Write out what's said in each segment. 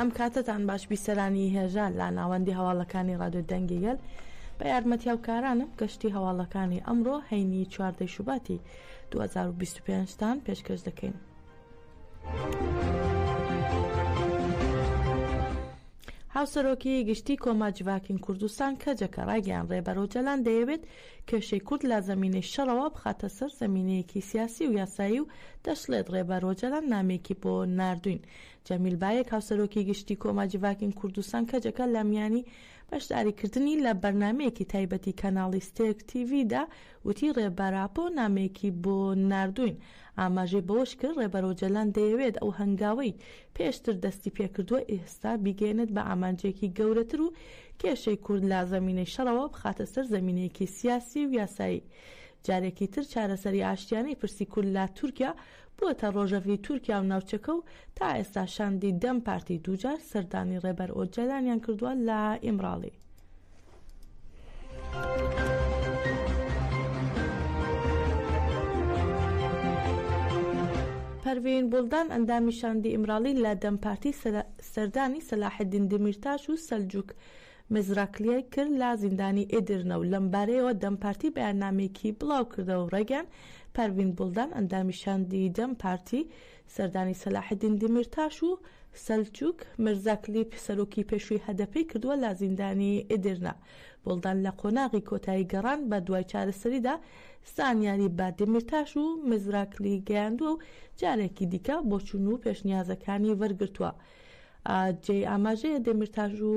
ئەم کاتەتان باش بیسەرانی هێژا لە ناوەندی هەواڵەکانی ڕادیۆ دەنگی گەل بە یارمەتی هاوکارانم گەشتی هەواڵەکانی ئەمڕۆ هەینی چواردەی شوباتی 2025 تان پێشکەش دەکەین. هاوسەرۆکی گشتی کۆما جڤاکین کوردستان کەجەکە ڕایگەیاند ڕێبەر ئۆجەلان دەیەوێت کێشەی کورد لە زەمینەی شەڕەوە بخاتە سەر زەمینەیەکی سیاسی و یاسایی و دەشڵێت ڕێبەر ئۆجەلان نامەیەکی بۆ ناردووین. جەمیل بایک هاوسەرۆکی گشتی کۆما جڤاکین کوردستان کەجەکە لە میانی بەشداریکردنی لە بەرنامەیەکی تایبەتی کەناڵی ستێرک تیڤیدا وتی ڕێبەر ئاپۆ نامەیەکی بۆ ناردووین. ئاماژەی بەوەشکرد، ڕێبەر ئۆجەلان دەیەوێت ئەو هەنگاوەی پێشتر دەستی پێکردووە ئێستا بیگەیەنێت بە ئامانجێکی گەورەتر و کێشەی کورد لە زەمینەی شەڕەوە بخاتە سەر زەمینەیەکی سیاسی و یاسایی. جارێکی تر چارەسەری ئاشتیانەی پرسی کورد لە تورکیا بووەتە ڕۆژەڤی تورکیا و ناوچەکە و تا ئێستا شاندی دەم پارتی دووجار سەردانی ڕێبەر ئۆجەلانیان کردووە لە ئیمراڵی. پەروین بوڵدان ئەندامی شاندی ئیمراڵی لە دەم پارتی سەردانی سەلاحەدین دەمیرتاش و سەلجوک مزراکلیای کرد لە زیندانی ئێدرنە و لەمبارەیەوە دەم پارتی بەیاننامەیەکی بڵاوکردەوە و ڕایگەیاند، پەروین بوڵدان ئەندامی شاندی دەم پارتی سەردانی سەلاحەدین دەمیرتاش و سەلجوک مرزاکلیپ سەرۆکی پێشووی هەدەپەی کردووە لە زیندانی ئێدرنە. بوڵدان لە قۆناغی کۆتایی گەڕان بە دوای چارەسەریدا زانیاری بە دەمیرتاش و مزراکلی گەیاندووە و جارێکی دیکە بۆچوون و پێشنیازەکانی وەرگرتووە. جێی ئاماژەیە دەمیرتاش و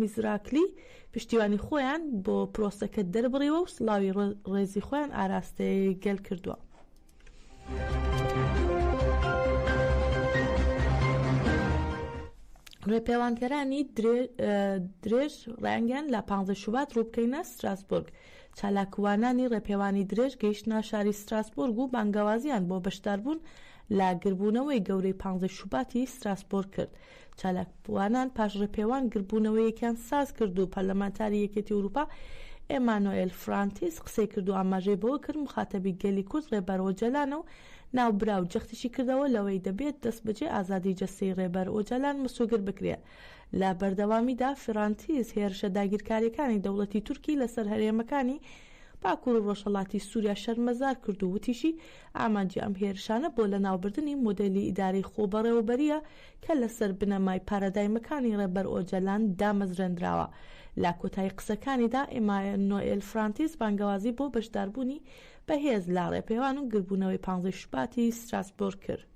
میزراکلی پشتیوانی خۆیان بۆ پرۆسەکە دەربڕیوە و سڵاوی ڕێزی خۆیان ئاراستەی گەل کردووە. ڕێپێوانکەرانی درێژ ڕایانگەیاند لە 15 شوبات ڕووبکەینە ستراسبۆرگ. چالاکوانانی ڕێپێوانی درێژ گەیشتنە شاری ستراسبۆرگ و بانگەوازیان بۆ بەشداربوون لە گربوونەوەی گەورەی 15 شوباتی ستراسبۆرگ کرد. چالاکوانان پاش ڕێپێوان گربوونەوەیەکیان ساز کرد و پەرلەمانتاری یەکێتی ئەوروپا ئێمانۆئێل فرانتیس قسەی کرد و ئاماژەی بەوە کرد موخاتەبی گەلی کورد ڕێبەر ئۆجەلانە و ناوبراو جەختیشی کردەوە لەوەی دەبێت دەستبەجێ ئازادی جەستەیی ڕێبەر ئۆجالان مسۆگەر بکرێت. لە بەردەوامیدا فرانتیس هێرشە داگیرکارییەکانی دەوڵەتی تورکی لەسەر هەرێمەکانی باکوور و ڕۆژهەڵاتی سووریا شەرمەزار کرد و وتیشی، ئامانجی ئەم هێرشانە بۆ لەناوبردنی مۆدێلی ئیدارەی خۆبەڕێوەبەرییە کە لەسەر بنەمای پارادایمەکانی ڕێبەر ئۆجەلان دامەزرێندراوە. لە کۆتایی قسەکانیدا ئێمانۆئێل فرانتیس بانگەوازی بۆ بەشداربوونی بەهێز لە ڕێپێوان و گربوونەوەی پانزەی شوباتی ستراسبۆرگ کرد.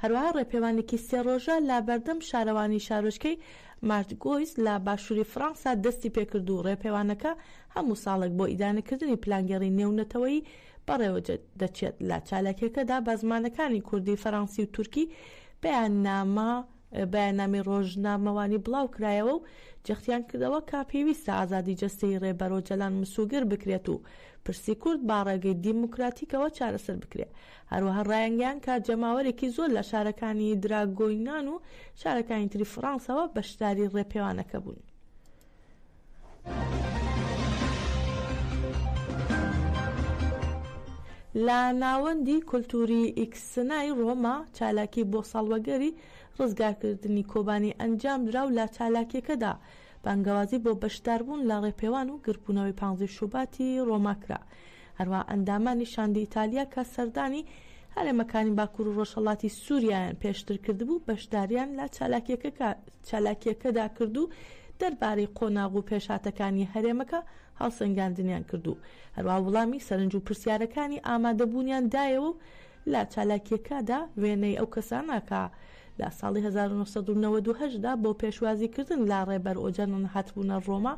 هەروەها ڕێپێوانێکی سێ ڕۆژە لە بەردەم شارەوانی شارۆچکەی مارتگۆیس لە باشووری فڕەنسا دەستی پێکرد و ڕێپێوانەکە هەموو ساڵێک بۆ ئیدانەکردنی پلانگێڕی نێونەتەوەیی بەڕێوە دەچێت. لە چالاکییەکەدا بە زمانەکانی کوردی، فەرەنسی و تورکی بەیاننامە بەیاننامەی ڕۆژنامەوانی بڵاوکرایەوە و جەختیان کردەوە کە پێویستە ئازادی جەستەیی ڕێبەر ئۆجەلان مسوگر بکرێت و پرسی کورد بە ڕێگەی دیموکراتیکەوە چارەسەر بکرێت. هەروەها ڕایانگەیاند کە جەماوەرێکی زۆر لە شارەکانی دراگۆینان و شارەکانی تری فڕانسەوە بەشداری ڕێپێوانەکە بوون. لە ناوەندی کولتووری ئیکسنای ڕۆما چالاکی بۆ ساڵوەگەری ڕزگارکردنی کۆبانی ئەنجامدرا و لە چالاکیەکەدا بانگەوازی بۆ بەشداربوون لە ڕێپێوان و گردبوونەوەی پانزەی شوباتی ڕۆما کرا. هەروەها ئەندامانی شاندی ئیتالیا کە سەردانی هەرێمەکانی باکوور و ڕۆژهەڵاتی سووریایان پێشتر کردبوو، بەشداریان لە چالاکییەکەدا کرد و دەربارەی قۆناغ و پێشهاتەکانی هەرێمەکە هەڵسەنگاندنیان کرد و هەروەها وڵامی سەرنج و پرسیارەکانی ئامادەبوونیان دایەوە و لە چالاکییەکەدا وێنەی ئەو کەسانە کە لە ساڵی 1998 دا بۆ پێشوازیکردن لە ڕێبەر ئۆجالان هاتبوونە ڕۆما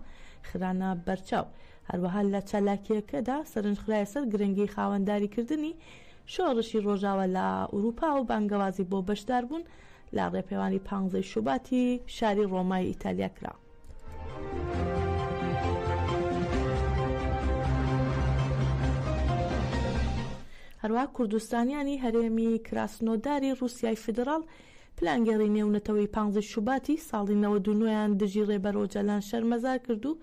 خرانە بەرچاو. هەروەها لە چالاکییەکەدا سەرنج خرایە سەر گرنگی خاوەنداریکردنی شۆڕشی ڕۆژاوا لە ئورووپا و بانگەوازی بۆ بەشداربوون لە ڕێپێوانی پانزەی شوباتی شاری ڕۆمای ئیتالیا کرا. هەروەها کوردستانیانی هەرێمی کراسنۆداری ڕووسیای فیدڕاڵ پلانگێڕی نێونەتەوەی پانزەی شوباتی ساڵی 99 یان دژی ڕێبەر ئۆجالان شەرمەزار کرد و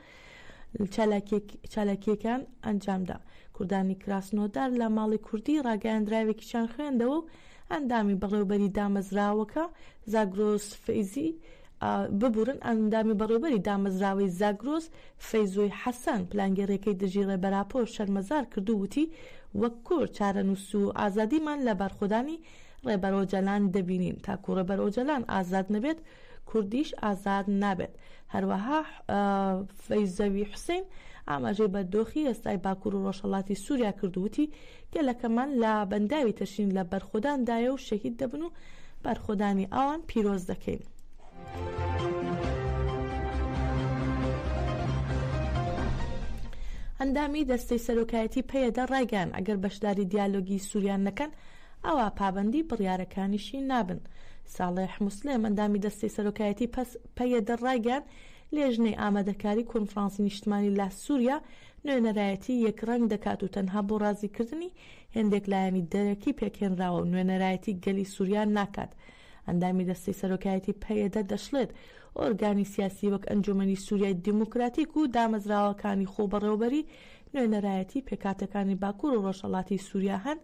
چالاکییەکان ئەنجامدا. کوردانی کراسنۆدار لە ماڵی کوردی ڕاگەیاندراوێکیشیان خوێندەوە و ئەندامی بەڕێوبەری دامەزراوەکە زاگرۆس فەیزی ببورن ئەندامی بەڕێوبەری دامەزراوەی زاگرۆس فەیزۆی حەسەن پلانگێڕیەکەی دژی ڕێبەر ئاپۆ شەرمەزار کرد و وتی وەک کورد چارەنووس و ئازادیمان لە بەرخۆدانی ڕێبەر ئۆجەلان دەبینین تاکو ڕێبەر ئۆجەلان ئازاد نەبێت کوردیش ئازاد نابێت. هەروەها فەیزەوی حوسەین ئاماژەی بە دۆخی ئێستای باکوور و ڕۆژهەڵاتی سووریا کرد و وتی، گەلەکەمان لە بەنداوی تشرین لە بەرخۆداندایە و شەهید دەبن و بەرخۆدانی ئەوان پیرۆز دەکەین. ئەندامی دەستەی سەرۆکایەتی پەیەدە ڕایگەیاند، ئەگەر بەشداری دیالۆگی سووریا نەکەن، ئەوا پابەندی بڕیارەکانیشی نابن. ساڵح موسلم، ئەندامی دەستەی سەرۆکایەتی پەس پەیەدە ڕایگەیاند، لێژنەی ئامادەکاری کۆنفرانسی نیشتمانی لە سوریا نوێنەرایەتی یەک ڕەنگ دەکات و تەنها بۆ ڕازیکردنی هێندێک لایەنی دەرەکی پێکهێنراوە و نوێنەرایەتی گەلی سوریا ناکات. ئەندامی دەستەی سەرۆکایەتی پەیەدە دەشڵێت، ئۆرگانی سیاسی وەک ئەنجومەنی سوریای دیموکراتیک و دامەزراوەکانی خۆبەڕێوەبەری نوێنەرایەتی پێکهاتەکانی باکور و ڕۆژهەڵاتی سوریا هەن،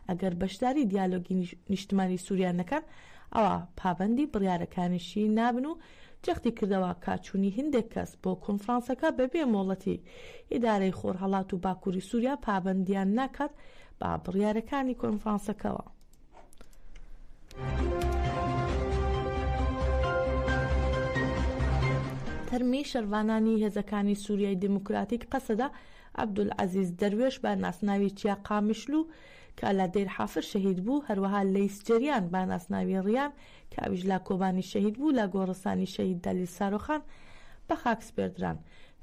ئەگەر بەشداری دیالۆگی نیشتمانی سوریا نەکەن ئەوا پابەندی بڕیارەکانیشی نابن و جەختی کردەوە کە چوونی هندێک کەس بۆ کۆنفرانسەکە بەبێ مۆڵەتی ئیدارەی خۆرهەڵات و باکوری سوریا پابەندیان ناکات بە بڕیارەکانی کۆنفرانسەکەوە. تەرمی شەرڤانانی هێزەکانی سوریای دیموکراتیک قەسەدە عەبدولعەزیز دەروێش بە ناسناوی چیا قامیشلو کە لە دەیر حافر شەهید بوو، هەروەها لەیس جەریان بە ناسناوی ڕیان کە ئەویش لە کۆبانی شەهید بوو لە گۆڕستانی شەهید دەلیل سارۆخان بە خاک سپێردران.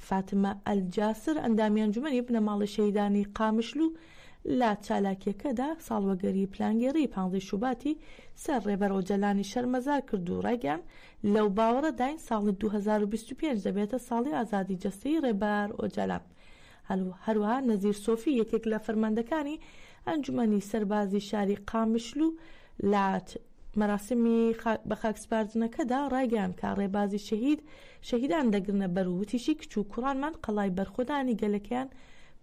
فاتمە ئەلجاسر ئەندامی ئەنجومەنی بنەماڵەی شەهیدانی قامیشلو لە چالاکییەکەدا ساڵوەگەری پلانگێڕیی پانزەی شوباتی سەر ڕێبەر ئۆجەلانی شەرمەزار کرد و ڕایگەیاند، لەو باوەڕەداین ساڵی 2025 دەبێتە ساڵی ئازادی جەستەیی ڕێبەر ئۆجالان. هەروەها نەزیر سۆفی یەکێک لە فەرماندەکانی ئەنجومەنی سەربازی شاری قامیشلو لە مەراسیمی بەخاکسپاردنەکەدا ڕایگەیاند کە ڕێبازی شەهید شەهیدان دەگرنە بەر و وتیشی کچ و کوڕانمان قەڵای بەرخۆدانی گەلەکەیان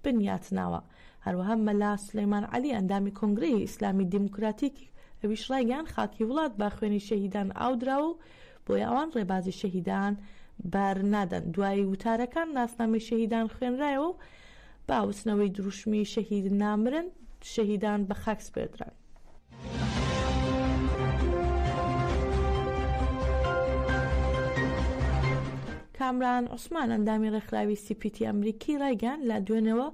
بنیاتناوە. هەروەها مەلا سولەیمان عەلی ئەندامی کۆنگرەی ئیسلامی دیموکراتیک ئەویش ڕایگەیاند خاکی وڵات بە خوێنی شەهیدان ئاو دراوە و بۆیە ئەوان ڕێبازی شەهیدان بار نادەن. دوای وتارەکان ناسنامەی شەهیدان خوێنرایەوە و بە وتنەوەی دروشمی شەهید نامرن شەهیدان بە خاک سپێردران. کامران عوسمان ئەندامی ڕێکخراوی سی پی تی ئەمریکی ڕایگەیاند لە دوێنێوە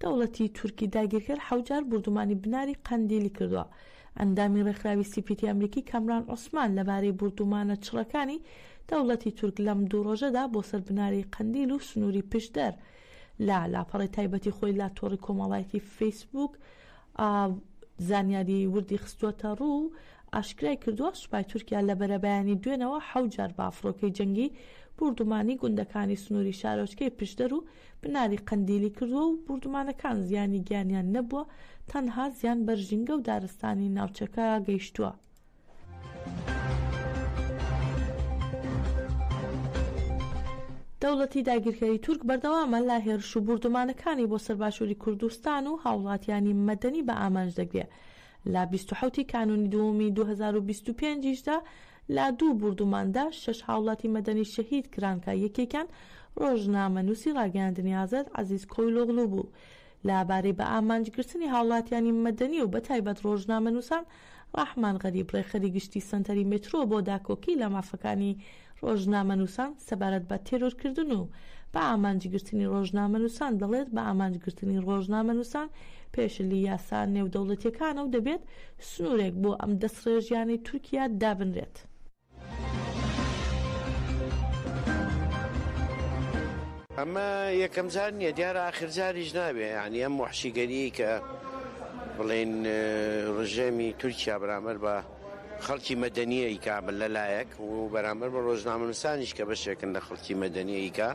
دەوڵەتی تورکی داگیرکەر حەوجار بوردومانی بناری قەندیلی کردووە. ئەندامی ڕێکخراوی سی پی تی ئەمریکی کامران عوسمان لەبارەی بوردومانە چڕەکانی دەوڵەتی تورک لەم دوو ڕۆژەدا بۆ سەر بناری قەندیل و سنووری پشدەر لە لاپەڕەی تایبەتی خۆی لە تۆڕی کۆمەڵایەتی فەیسبووک زانیاری وردی خستووەتەڕوو و ئاشکرای کردووە، سوپای تورکیا لە بەرەبەیانی دوێنەوە حەوت جار بە فڕۆکەی جەنگی بوردومانی گوندەکانی سنووری شارۆچکەی پشدەر و بناری قەندیلی کردووە و بوردومانەکان زیانی گیانیان نەبووە، تەنها زیان بەر ژینگە و دارستانی ناوچەکە گەیشتووە. دەوڵەتی داگیرکەری تورک بەردەوامە لە هێرش و بوردومانەکانی بۆ سەر باشووری کوردستان و هاوڵاتیانی مەدەنی بە ئامانج دەگرێ. لە 27 ی کانوونی دووەمی 2025 یشدا لە دوو بوردوماندا شەش هاوڵاتی مەدەنی شەهید کران کە یەکێکیان ڕۆژنامەنووسی ڕاگەیاندنی ئازاد عەزیز کۆیلۆغلو بوو. لە بارەی بە ئامانج گرتنی هاوڵاتیانی مەدەنی و بەتایبەت ڕۆژنامەنووسان، ڕەحمان غەریب ڕێکخەری گشتی سەنتەری مێترۆ بۆ داکۆکی لە مافەکانی ڕۆژنامەنووسان سەبارەت بە تێرۆرکردن و بە ئامانج گرتنی ڕۆژنامەنووسان دەڵێت بە ئامانج گرتنی ڕۆژنامەنووسان پێشلی یاسا نێودەوڵەتیەکانە و دەبێت سنوورێک بۆ ئەم دەستڕێژیانەی تورکیا دابنرێت. ئەمە یەکەم جار نییە دیارە ئاخر جاریش نابێ یعنی ئەم وەحشیگەریی کە بڵێن ڕژێمی تورکیا بەرامبەر بە خەڵکی مەدەنیە ئیکا لەلایەک و بەرامبەر بە ڕۆژنامەنووسانیش کە بەشێکن لە خەڵکی مەدەنیە ئیکا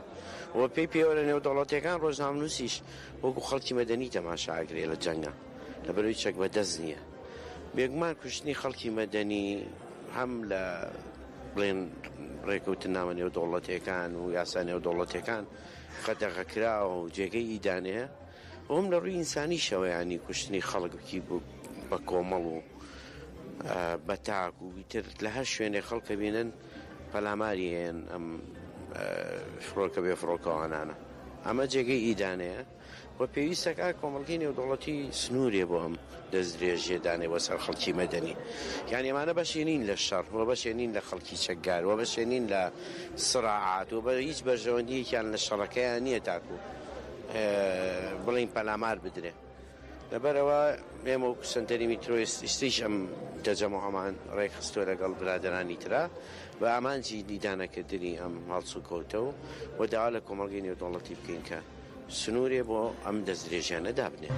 و پێی پێوەرە نێودەوڵەتیەکان ڕۆژنامەنووسیش وەکو خەڵکی مەدەنی تەماشا ئەکرێ لە جەنگا لەبەرئەوەی چەک بەدەست نییە بێگومان کوشتنی خەڵکی مەدەنی هەم لە بڵێن ڕێکەوتنامە نێودەوڵەتیەکان و یاسا نێودەوڵەتیەکان قەدەغەکراوە و جێگەی ئیدانەیە. و هەم لە ڕووی ئینسانیشەوە یانی کوشتنی خەڵکی بە کۆمەڵ و بە تاک و ئیتر لە هەر شوێنێک خەڵک ئەبینن پەلاماری هێن ئەم فڕۆکە بێ فڕۆکەوانانە ئەمە جێگەی ئیدانەیە و پێویستەکە کۆمەڵگەی نێودەوڵەتی سنوورێ بۆ ئەم دەستدرێژیە دانێ بۆ سەر خەڵکی مەدەنی یانی ئەمانە بەشێ نین لە شەڕ و بەشێ نین لە خەڵکی چەکگار و بەشێ نین لە سراعات و بە هیچ بەرژەوەندیەکیان لە شەڕەکەیان نییە تاکو بڵین پەلامار بدرێ. لەبەرئەوە ئێمە وەکو سەنتەری میترۆ ئیستەیش ئەم تەجەموعەمان ڕێکخستووە لەگەڵ برادەرانی ترا بە ئامانجی ئیدانەکردنی ئەم هەڵسوکەوتە و و داوا لە کۆمەڵگەی نێودەوڵەتی بکەین کە سنوورێ بۆ ئەم دەستدرێژیانە دابنێ.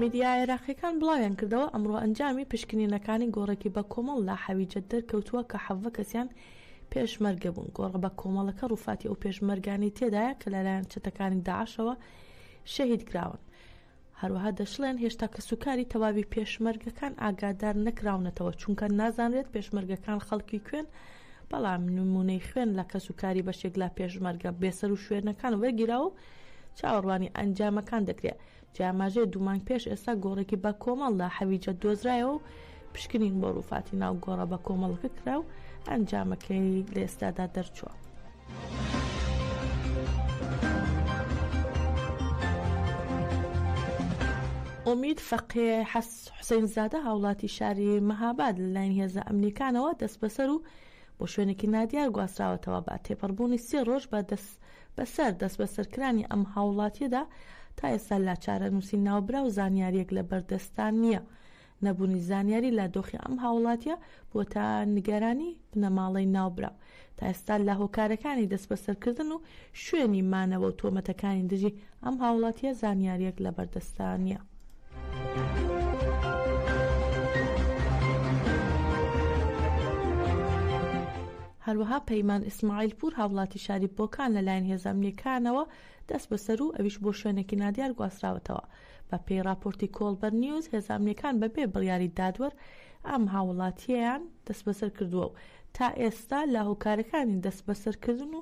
میدیا عێراقییەکان بڵاویانکردەوە، ئەمڕۆ ئەنجامی پشکنینەکانی گۆڕێکی بەکۆمەڵ لە حەویجە دەرکەوتووە کە 17 کەسیان پێشمەرگە بوون، گۆڕە بە کۆمەڵەکە ڕووفاتی ئەو پێشمەرگانەی تێدایە کە لەلایەن چەتەکانی داعشەوە شەهید کراون. هەروەها دەشڵێن هێشتا کەسوکاری تەواوی پێشمەرگەکان ئاگادار نەکراونەتەوە، چونکە نازانرێت پێشمەرگەکان خەڵکی کوێن، بەڵام نموونەی خوێن لە کەسوکاری بەشێک لە پێشمەرگە بێسەروشوێنەکان وەرگیراوە و چاوەڕوانی ئەنجامەکان دەکرێت. جێی ئاماژەیە دوو مانگ پێش ئێستا گۆڕێکی بە کۆمەڵ لە حەویجە دۆزرایەوە و پشکنین بۆ ڕووفاتی ناو گۆڕە بە کۆمەڵەکە کرا و ئەنجامەکەی لە ئێستادا دەرچووە. ئومید فەقێ حوسەین زادە هاوڵاتی شاری مەهاباد لەلایەن هێزە ئەمنیەکانەوە دەستبەسەر و بۆ شوێنێکی نادیار گواستراوەتەوە بە تێپەڕبوونی سێ ڕۆژ بە دەست بەسەر دەستبەسەرکرانی ئەم هاووڵاتییەدا تا ئێستا لە چارەنووسی ناوبراو زانیارییەک لە بەردەستدا نییە. نەبوونی زانیاری لە دۆخی ئەم هاووڵاتییە بووەتە نیگەرانی بنەماڵەی ناوبراو. تا ئێستا لە هۆکارەکانی دەستبەسەرکردن و شوێنی مانەوە و تۆمەتەکانی دژی ئەم هاووڵاتییە زانیارییەک لە بەردەستدا نییە. هەروەها پەیمان ئیسماعیلپوور هاوڵاتی شاری بۆکان لەلایەن هێزە ئەمنییەکانەوە دەستبەسەر و ئەویش بۆ شوێنێکی نادیار گواستراوەتەوە. بە پێی ڕاپۆرتی کۆڵبەر نیوز، هێزە ئەمنییەکان بە بێ بڕیاری دادوەر ئەم هاوڵاتییەیان دەستبەسەر کردووە و تا ئێستا لە هۆکارەکانی دەستبەسەرکردن و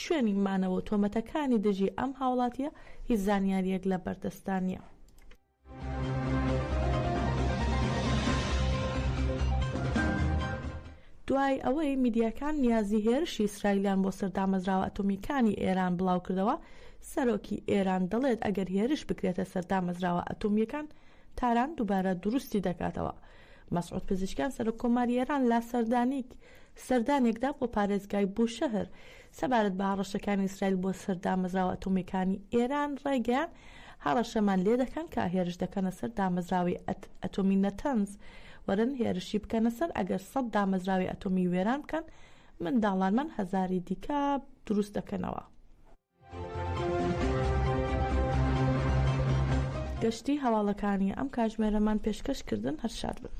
شوێنی مانەوە و تۆمەتەکانی دژی ئەم هاوڵاتییە هیچ زانیارییەک لە بەردەستدا نییە. دوای ئەوەی میدیاکان نیازی هێرشی ئیسرائیلیان بۆ سەر دامەزراوە ئەتۆمییەکانی ئێران بڵاوکردەوە، سەرۆکی ئێران دەڵێت ئەگەر هێرش بکرێتە سەر دامەزراوە ئەتۆمییەکان، تاران دووبارە دروستی دەکاتەوە. مەسعود پزیشکیان سەرۆککۆماری ئێران لە سەردانیک سەردانێکدا بۆ پارێزگای بوشەهر سەبارەت بە هەڕەشەکانی ئیسرائیل بۆ سەر دامەزراوە ئەتۆمییەکانی ئێران ڕایگەیاند، هەڕەشەمان لێدەکەن کە هێرش دەکەنە سەر دامەزراوەی ئەتۆمی نەتەنز، وەرن هێرشی بکەنە سەر، ئەگەر سەت دامەزراوەی ئەتۆمی وێران بکەن، منداڵانمان هەزاری دیکە دروست دەکەنەوە. گەشتی هەواڵەکانی ئەم کاژمێرەمان پێشکەش کردن هەر شاد بن.